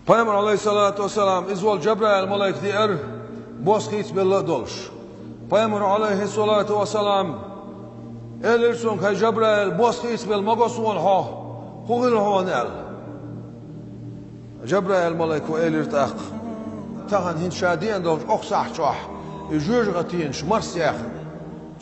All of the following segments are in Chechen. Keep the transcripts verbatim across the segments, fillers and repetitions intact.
Пайхамар, Ӏалайхиссалату вассалам, иза волчу Жабраил-малайк деара, бос хийцабелла а долуш. Пайхамар, Ӏалайхиссалату вассалам, элира цуьнга: «ХӀай Жабраил, бос хийцабелла ма го суна хьо, хӀун хилла хьуна?» — аьлла. Жабраил-малайко элира тӀаккха: «Тахана хӀинца ша деана долчу окху сахьт чохь и жоьжахатенаш марсаяьхна,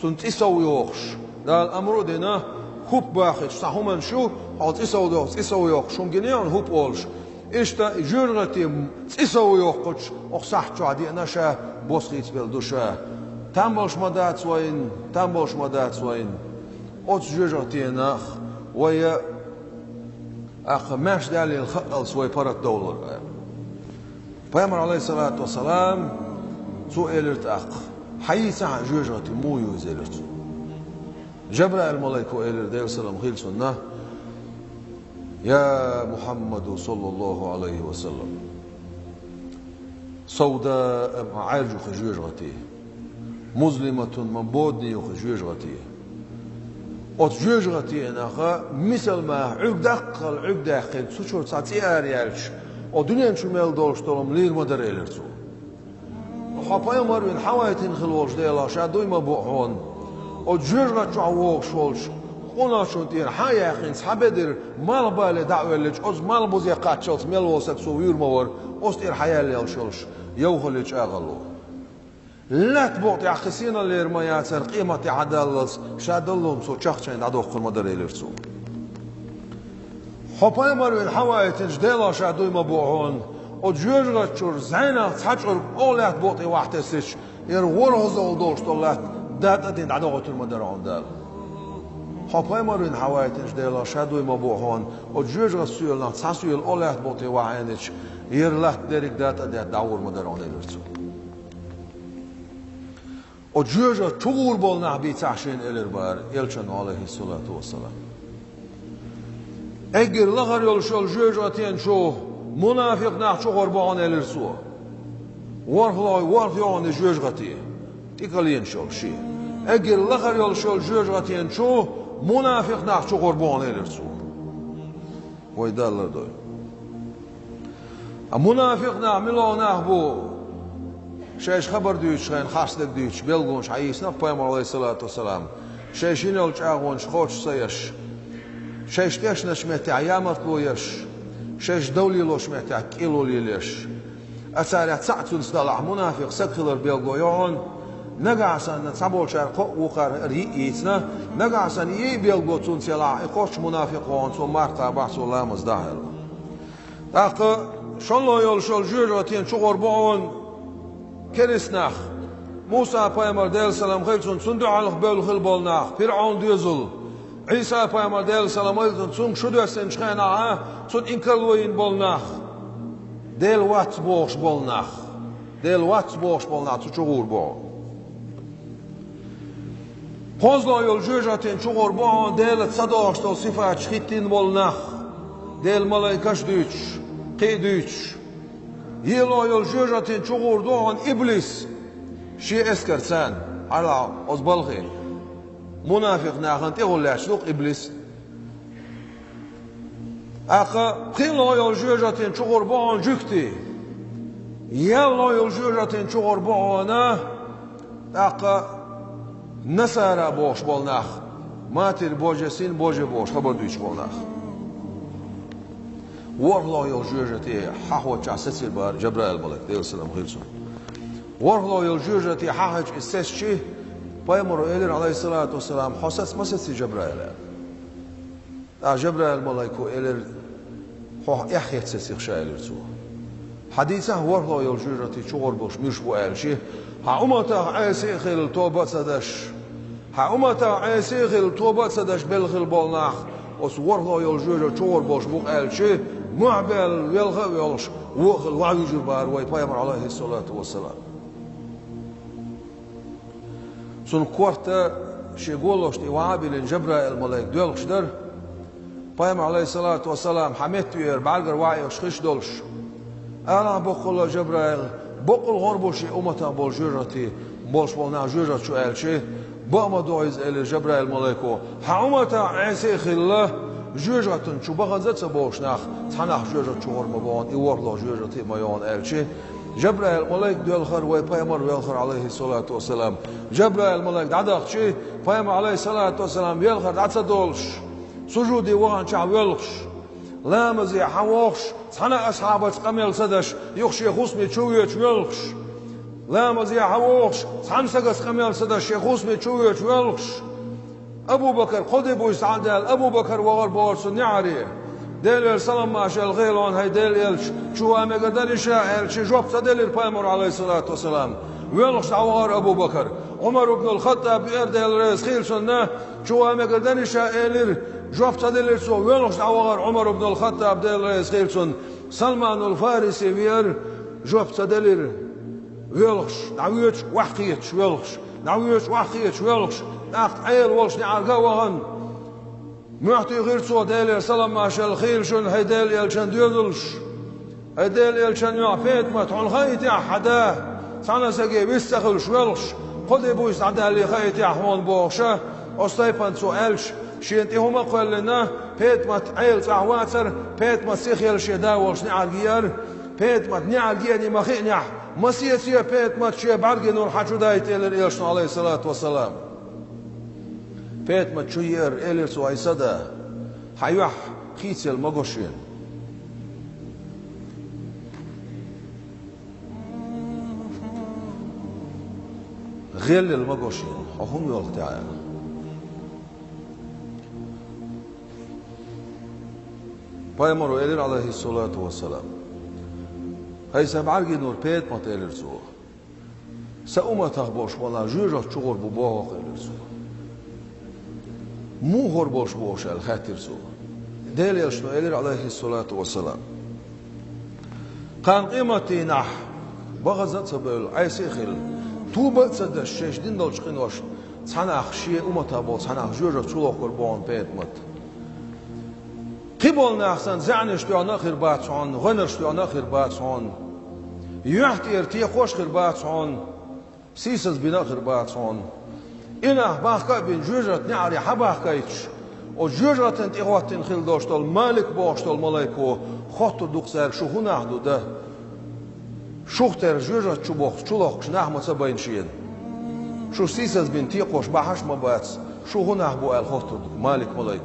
цунна цӀе сов йохуш, Дала амру а дина, хӀуп бахийта, цхьа хӀуманаш ю, хьо цӀе сов доху, цӀе сов йохуш, хӀума гина хьуна хӀуп олуш. Иштта и жоьжахатин цӀе сов йоккхучу окху сахьт чохь деана ша, бос хийцабелла ду ша. Там болуш ма дац вайна, там болуш ма дац вайна. Оцу жоьжахатенах вай а, тӀаккха маьрша даьллера хаалц вай паргӀатдовлар», — аьлла. Пайхамар, Ӏалайхиссалату вассалам, цо элира тӀаккха: «Хьайца хьан жоьжахати муха ю иза?» — элира цо. Жабраил-малайко элира, Делан салам хила цунна: «Я Мухьаммаду, саллаллаху Ӏалайхи ва саллам, савда а ма Ӏаьржа ю хӀара жоьжахати, музлиматун ма бодане ю хӀара жоьжахати. Оцу жоьжахатенах мисал маха Ӏуьрг даккхал Ӏуьрг даьккхина, цу чуьра цхьа цӀе ара яьлча, о дуьнен чу мел долуш долу хӀума лийр ма дара», — элира цо. «Хьо пайхамар вина хьавайтина хила волчу Делах ша дуй ма бу хьуна. Оцу жоьжахати чохь вогӀуш волчу къонахчунна тӀера хьа а яьккхина, цхьа бедар малхбале дӀа а воьллича, оцу малхбузе кхаччалц мел волу саг цо вуьйр ма вара, оцу тӀера хьаяллалуш йолуш йовхалле чӀагӀалло. Лаьтта букъа тӀехь кхин синаллера ма яцара, къемат тӀехь а даллалц, ша даллалц цо чахчайна дӀадоккхур ма дара», — элира цо. «Хьо пайхамар вина хьавайтинчу Делах ша дуй ма бу хьуна, оцу жоьжахати чуьра зӀенах цхьа чӀург оха лаьтта букъа тӀе вахьтесича, хӀара ворхӀазалла долуш долу латта датӀа а дина дӀадохуьйтур ма дара хьуна Дала. Хьо пайхамар вина хьавайтинчу Делах ша дуй ма бу хьуна, оцу жоьжахати соьланах цхьа соьла оха лаьтта букъа тӀе вахьийнача, хӀара латта дерриг датӀа а детта дӀагӀур ма дара хьуна», — элира цо. Оцу жоьжахати чу гӀур болу нах бийцахь шена элира бара Элчано, Ӏалайхиссалату вассалам. Эггара лахара йолуш йолу жоьжахатин чу мунафикъ нах чу гӀур бу хьуна элира цо. ВорхӀ лой, ворхӀ йогӀу и жоьжахати, тӀекаленаш йолу ши. Эггара лахара йолуш йолу жоьжахатин чу мунафикъ нах чу гӀур бу хьуна элира цо. Вай даллар дой. А мунафикъ нах мила нах бу? Шайша хабар дуьйцуш хенахь харцдерг дуьйцуш, белгонаш хьаийцина-кх пайхамар, Ӏалайхиссалату вассалам. Шайша йина йолу чӀагӀонаш кхочуш ца еш, шайша тешначу меттехь ямартло еш, шайша дов лелочу меттехь кӀело лелош. А царах цхьаъ цуьнца далахь, мунафикъ саг хилар белго ю хьуна. Нагахь санна цхьаболчара кхоъ, вукхара хӀара йиъ йийцина, нагахь санна йиъ белго цуьнца ялахь, и кхоччуш мунафикъ ву хьуна, цо марха кхабахь, цо ламаз дахь аьлла. ТӀаккха шолгӀа йолуш йолу жоьжахатин чу гӀур бу хьуна керист нах. Муса-пайхамар, Делан салам хила цунна, цунна дуьхьалх бевлла хила болу нах, ПирӀун доьзал. Ӏийса-пайхамар, Делан салам хила цунна, цуьнга шу доьссинчу хенахь, цунна инкарло йина болу нах. Дела вац бохуш болу нах. Дела вац бохуш болу нах цу чу гӀур бу хьуна. КхозлагӀа йолу жоьжахатин чу гӀур бу хьуна Делаца ца догӀуш долу сифаташ хӀиттийна болу нах, Делан малайкаш а дуьйцуш, кхин а дуьйцуш. ЙиълагӀа йолу жоьжахатин чу гӀур ду хьуна иблис шен эскарца, хьалха оцу балхе. Мунафикъ нахана тӀехула лаьтташ ду-кх иблис. ТӀаккха пхиълагӀа йолу жоьжахатин чу гӀур бу хьуна жуьгтий. ЯлхлагӀа йолу жоьжахатин чу гӀур бу хьуна, тӀаккха насара бохуш болу нах, Матерь Божья, Сын Божий бохуш хабар дуьйцуш болу нах. ВорхӀлагӀа йолу жоьжахати хьахоччахь сецира бара Жабраил-малайк, Делан салам хила цунна. ВорхӀлагӀа йолу жоьжахати хьахьаьжча, иза сецча, пайхамаро элира, Ӏалайхиссалату вассалам: «Хьо саца ма сеций, Жабраил?» — аьлла. ТӀаккха Жабраил-малайко элира: «Хьо эхь хетта сеций-кх ша», — элира цо. «Хьадийцахь, ворхӀлагӀа йолу жоьжахати чу гӀур болуш муьлш бу?» — аьлча, «Хьан умматах Ӏеса а хилла, тоба а ца даш, хьан умматах Ӏеса а хилла, тоба а ца даш белла хила болу нах оцу ворхӀлагӀа йолу жоьжахати чу гӀур болуш бу-кх», — аьлча, мохь баьлла велха а воьлхуш, вон а хилла, ваха вуьйжира бара вай пайхамар, Ӏалайхиссалату вассалам. Цунна корта шен голашна тӀе ваха а биллина, Жабраил-малайк доьлхуш дара. Пайхамар, Ӏалайхиссалату вассалам, хьан метта веара, бӀаьргара ваха а еш хиш долуш. «Алахь боккъалла, Жабраил, боккъал гӀур бу шен умматах болу жоьжахати болуш болу нах жоьжахати чу?» — аьлча, «Бакъ ма ду иза», — элира Жабраил-малайко. «Хьан умматах Ӏеса а хилла, Жоьжахатин чу бахаза а ца бовлуш нах цхьаннахьа жоьжахати чу гӀур ма бу хьуна, и ворхӀлагӀа жоьжахати а ма ю хьуна аьлча, Жабраил малайк доьлхар вай пайхамар велхар, Ӏалайхиссалату вассалам. Жабраил малайк дӀадахча, пайхамар, Ӏалайхиссалату вассалам, велхар дӀа ца долуш, сужуде ваханчохь воьлхуш, ламазе хьан вохуш, цхьана а асхьабаца къамел ца даш, юха шен хӀусаме чу воьдуш воьлхуш, ламазе хьан вохуш, цхьана сагаца къамел ца даш, шен хӀусаме чу воьдуш воьлхуш, Абу-Бакар кхо де буьйса дӀа а даьлла, Абу-Бакар вахар бохура цу неӀаре. Делера салам-маршалла хуьлда хьуна, хӀай Делан элча, чу ван мегар дара ша аьлча, жоп ца делира пайхамар, Ӏалайхиссалату вассалам. Воьлхуш дӀавахара Абу-Бакар. Ӏумар ибн ал-Хаттаб веара, Дела реза хуьлда цунна, чу ван мегар дара ша элира, жоп ца делира цо, воьлхуш дӀавахара Ӏумар ибн ал-Хаттаб, Дела реза хуьлда цунна. Салманул Фариси веара, жоп ца делира. Воьлхуш, дӀавоьдуш, охьакхеташ воьлхуш, дӀавоьдуш, охьакхеташ воьлхуш, тӀаккха Ӏела волчу неӀарга а вахана, мохь туьйхира цо, Делера салам-маршалла хуьлда шуна, хӀай Делан элчан доьзалш. ХӀай Делан элчан йоӀ ПетӀамат, хьуна хаийтахьа хьан да? Цхьана саге вист ца хуьлуш воьлхуш, кхо де буьйса дӀадаьлла хаийтахьа хьуна бохуша, оцу тайпана цо аьлча, шена тӀе хӀума а кхоьллина, ПетӀамат Ӏела цӀахь вацара, ПетӀамат сихъелла шен да волчу неӀарга еара, ПетӀамат неӀарга еана ма хиънехь, масеца ПетӀамат шен бӀаьргийн нур хьан чу дайта элира элчано, Ӏалайхиссалату вассалам. ПетӀамат чу еара, элира цо: хӀай сан да, хьан юьхь хийцаелла ма го шена. ГӀелъелла ма го шена, хьо хӀунда воьлху те аьлла. Пайхамаро элира, Ӏалайхиссалату вассалам: хӀай сан бӀаьргийн нур ПетӀамат, элира цо, сан умматах болуш ма-аллара жоьжахати чу гӀур бу боху-кх, элира цо. Муха гӀур болуш бу уьш аьлла хаьттира цо. Делан элчано элира, Ӏалайхиссалату вассалам: кхана къематдийнахь бахаза а ца бевлла, Ӏеса а хилла, тоба а ца деш, шаьш дина долчу къиношна цхьа нах, шен умматах болу цхьа нах жоьжахати чу лохкур бу хьуна ПетӀамат. Кхин болу нах санна, заьӀнаш тоьхна а хир бац хьуна, гӀоьнарш тоьхна а хир бац хьуна, юьхь тӀера текхош а хир бац хьуна, сийсаз бина а хир бац хьуна. И нах бахка а бина, жоьжахати неӀаре хьан бахкийтуш, оцу жоьжахатина тӀехӀоттина хилла долуш долу Малик бохуш долу малайко хоттур ду-кх цаьрга: шу хӀун нах ду, да? Шух тера жоьжахати чу бохку, чу лохкуш нах ма ца байна шена. Шу сийсаз бина текхош бахьаш а ма бац, шу хӀун нах бу аьлла хоттур ду Малик малайко.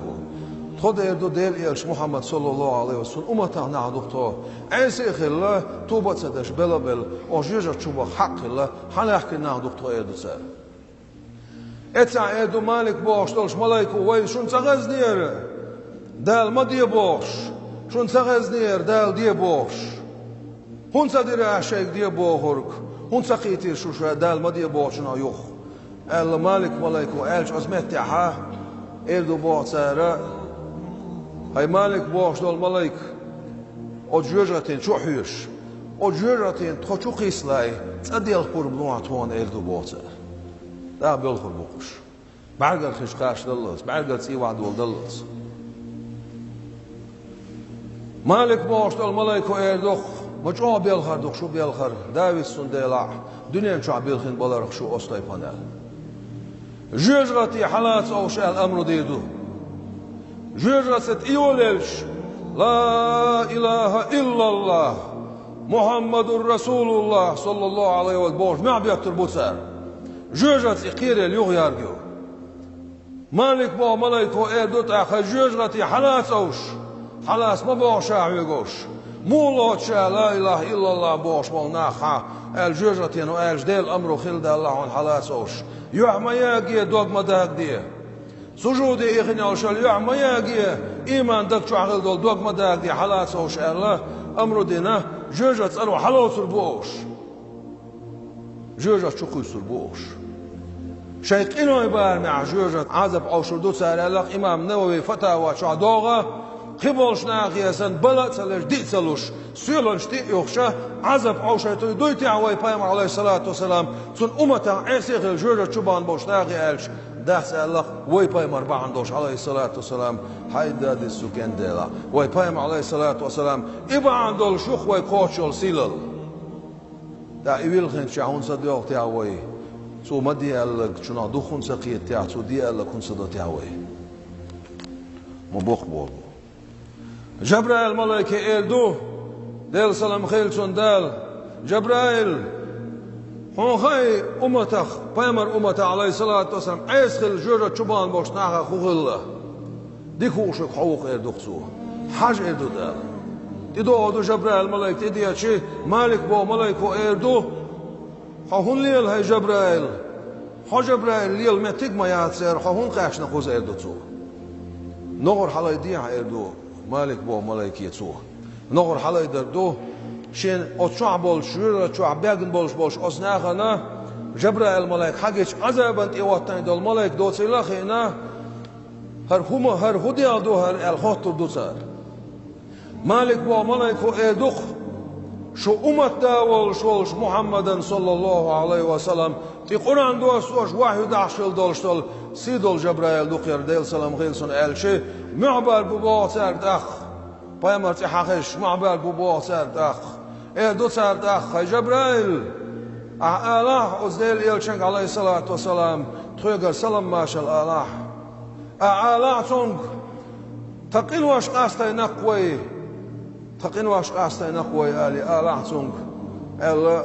Тхо, эр ду Делан элча Мухьаммад, саллаллаху Ӏалайхи ва саллам, цуьнан умматах нах ду-кх тхо. Ӏеса а хилла, тоба а ца деш, бела а белла, оха жоьжахати чу баха хьакъ хилла, хьан лаьхкина нах ду-кх тхо, эр ду цара. Эццахь эр ду Малик бохуш долуш малайко: вай, шуна ца хезнера Дала ма де бохуш, шуна ца хезнера Дала де бохуш. ХӀунда ца дира аш шайга де бохург? ХӀунда ца кхийтира шу ша Дала ма де бохучунах юха? Аьлла Малик малайко аьлча, оцу меттехьа эр ду боху цара: хӀай Малик бохуш долу малайк, оцу жоьжахатина чу а хьоьжуш, оцу жоьжахатина тхо чу кхийсале, цӀа делха пурба лохьа тхуна, эр ду боху цара. ТӀаккха боьлхур бу-кх уьш. БӀаьргара хиш кхачадаллалц, бӀаьргара цӀий вахьадоладаллалц. Малик бохуш долу малайко эр ду-кх: ма чӀогӀа белхар ду-кх шу белхар, Давид, цундела дуьнен чохь билхина баларх шу оцу тайпана. Жоьжахати хьалаца овш аьлла амру дийр ду. Жоьжахати тӀе йолаелча: «Ла илаха иллаллах, Мухьаммадур Расулуллах, саллаллаху Ӏалайхи ва саллам», бохуш, мохь беттар бу цара. Жоьжахати кхерел юха яргайо. Малик боху малайко эр ду тӀаккха: жоьжахати хьалаца овш, хьалаца ма боху ша хьоьга овш. Муха лоцу ша ла илаха иллаллах бохуш болу нах хьан, аьлла жоьжахатино аьлча, Делан амру хилла далла хьуна хьалаца овш. Юьхь ма ягае, дог ма дагде. Сужуде ихина йолуш йолу юьхь ма ягае, ийман даг чохь хилла долу дог ма дагде, хьалаца овш аьлла, амру дина, жоьжахати цӀаро хьалоцур бу овш. Жоьжахати чу кхуьйсур бу уьш. Шайн къинойн барамехь жоьжахати Ӏазап Ӏовшур ду цара аьлла-кх имам Навави Фатава чохь догӀу, кхин болуш нахе санна бала а ца леш, диъ а ца луш, соьланаш тӀе а юхуша, Ӏазап Ӏовшуьйтур ду-кх вай пайхамар, Ӏалайхиссалату вассалам, цуьнан умматах Ӏеса а хилла жоьжахати чу бахана болуш нахе аьлча, дац аьлла-кх вай пайхамар бахьана долуш, Ӏалайхиссалату вассалам, хьайда дису кенделахь. Вай пайхамар, Ӏалайхиссалату вассалам, и бахьана долуш ю-кх вай кхочуш йолу сийлалла. ТӀаккха и вилхинчохь хӀунда ца доьлху техьа вай? Цо ма де аьлларг чунах дукха хӀунда ца кхета техьа, цо де аьлларг хӀунда ца до техьа вай? Ма боккха болу. Жабраил малайке эр ду, Делан салам хилла цунна, Дала: «Жабраил, хьуна хаьий умматах, пайхамар умматах, алейхиссалату вассалам, Ӏеса хилла жоьжахати чу бахана болчу нахах хӀун хилла? Дика хууш верг хьо ву-кх», — эр ду-кх цо. «Хьажа», — эр ду Дала. ТӀедогӀур ду Жабраил малайк, тӀедеъча, Малик боху малайко эр ду: «Хьо хӀунда лела, хӀай Жабраил? Хьо, Жабраил, лела меттиг а ма яц церан, хьо хӀунда кхаьчна кхуза?» — эр ду цо. «НогӀар хьалайде хьан», — эр ду Малик боху малайке цо. НогӀар хьалайдийр ду, шен оцу чохь болчу, жоьжахати чохь бегна болуш болчу оцу нахана Жабраил малайк хьагича, Ӏазабана тӀе хӀоттийна долу малайк доцийла а хиъна, «ХӀара хӀума, хӀара хӀун дела ду хӀара?» — аьлла хоттур ду цара. Малик боху малайко эр ду-кх: «Шу уммат да волуш волчу Мухьаммадан, саллаллаху Ӏалайхи ва саллам, тӀе Къуръан доссош, вахью дахьаш хилла долуш долу сий долу Жабраил ду-кх хӀара, Делан салам хилла цунна», — аьлча, мохь бар бу боху цаьрга тӀаккха. Пайхамар цӀе хьан хезча, мохь бар бу боху цаьрга тӀаккха. Эр ду цара тӀаккха: «ХӀай Жабраил, ахьа алахьа оцу Делан элчанга, алейхиссалату вассалам, тхоьгара салам-маршалла алахьа. Ахьа алахьа цунга: „Тхан къинош къастийна-кх вай, тхан къинош къастийна-кх вай“, — ала, — алахьа цунга», — аьлла,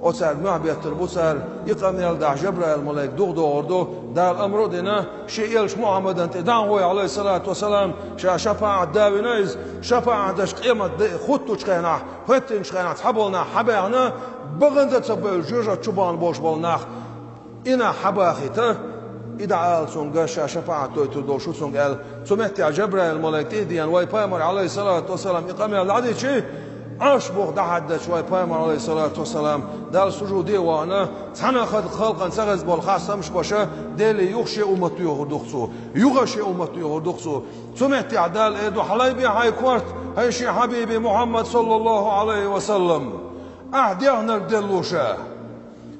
оцаьрга мохь беттар бу цара. И къамел дахьаш Жабраил малайк духадогӀур ду, Дала амру а дина, шен элча Мухьаммадан тӀе дӀа а гӀой, алейхиссалату вассалам, ша шапаӀат да вина иза, шапаӀат деш къемат де хуттучу хенахь, хӀоьттинчу хенахь цхьаболу нах хьабаьхна, бахана а ца бевлла, жоьжахати чу бахана болуш болу нах, и нах хьабахийта, и дӀаала цунга, ша шапаӀат дойтур долуш ву цунга аьлла. Цу меттехь Жабраил малайк тӀе а деана, вай пайхамар, алейхиссалату вассалам, и къамел дӀадича, Ӏарш буха дӀахьаьддачу вай пайхамар, алейхиссалату вассалам, Далла сужуде а вахана, цхьана а халкъана ца хезна болу хастамаш а беш, Деле юха шен уммат доьхур ду-кх цо, юха шен уммат доьхур ду-кх цо. Цу меттехь Дала эр ду: «Хьалайбе хьайн корта, хӀай шен хьабиби Мухьаммад, саллаллаху Ӏалайхи ва саллам. Ахьа дехнарг делла ву ша.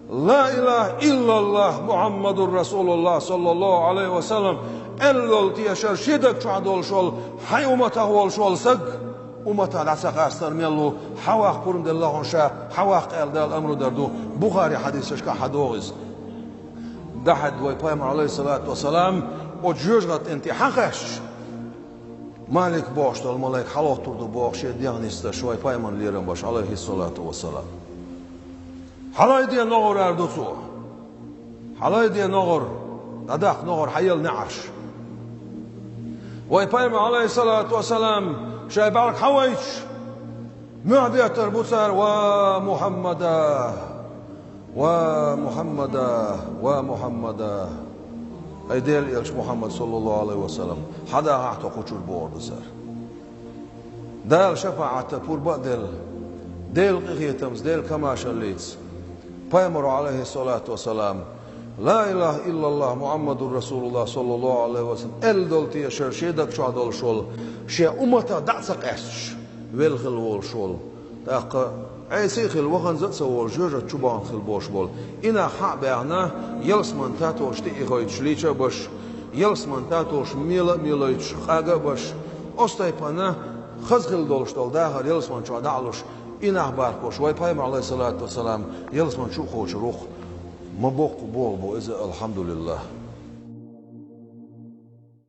Ла илаха иллаллах, Мухьаммадур Расулуллах, саллаллаху Ӏалайхи ва саллам, аьлла долу тешар шен даг чохь долуш волу, хьайн умматах волуш волу саг, умматах дӀа ца къастар мел ву, хьаваккха пурба делла хьуна ша, хьаваккха», — аьлла, Дала амру дийр ду. Бухари хьадисашкахь хьадогӀу иза. ДӀахьаьдда вай пайхамар, алейхиссалату вассалам, оцу жоьжахатин тӀе хьакхаьчча, Малик бохуш долу малайк хьалоттур ду боху шен дегӀ нисдеш вай пайхамарна лерам беш, алейхиссалату вассалам. «Хьалайде ногӀар», — эр ду цо. «Хьалайде ногӀар, дӀадаккха ногӀар, хьаелла неӀарш». Вай пайхамар, алейхиссалату вассалам, шайн бӀаьрг хьавайча, мохь беттар бу цара: «Ва Мухьаммада! Ва Мухьаммада! Ва Мухьаммада! ХӀай Делан элча Мухьаммад, саллаллаху Ӏалайхи ва саллам, хьадахахьа тхо кху чуьра», — бохур ду цара. Дала шапаӀатан пурба а делла, Делан къинхетамца, Делан комаьршаллица, пайхамаро, алейхиссалату вассалам, «Ла илаха иллаллах, Мухьаммадур Расулуллах, саллаллаху Ӏалайхи ва саллам», аьлла долу тешар шен даг чохь долуш волу, шен умматах дӀа а ца къаьсташ велла хилла волуш волу, тӀаккха Ӏеса а хилла, ваханза а ца волуш, жоьжахати чу бахана хилла болуш болу и нах хьа а баьхна, ялсаманин татолаш тӀе а ихийтуш лийча а беш, ялсаманин татолаш мела а мелийтуш къага а беш, оцу тайпана хаза хилла долуш долу дахар ялсамани чохь дӀа а луш, и нах баркаллаш вай пайхамар, алейхиссалату вассалам, ялсамани чу а кхочур ву-кх. Ма боккха болх бу иза, алхьамдулиллах.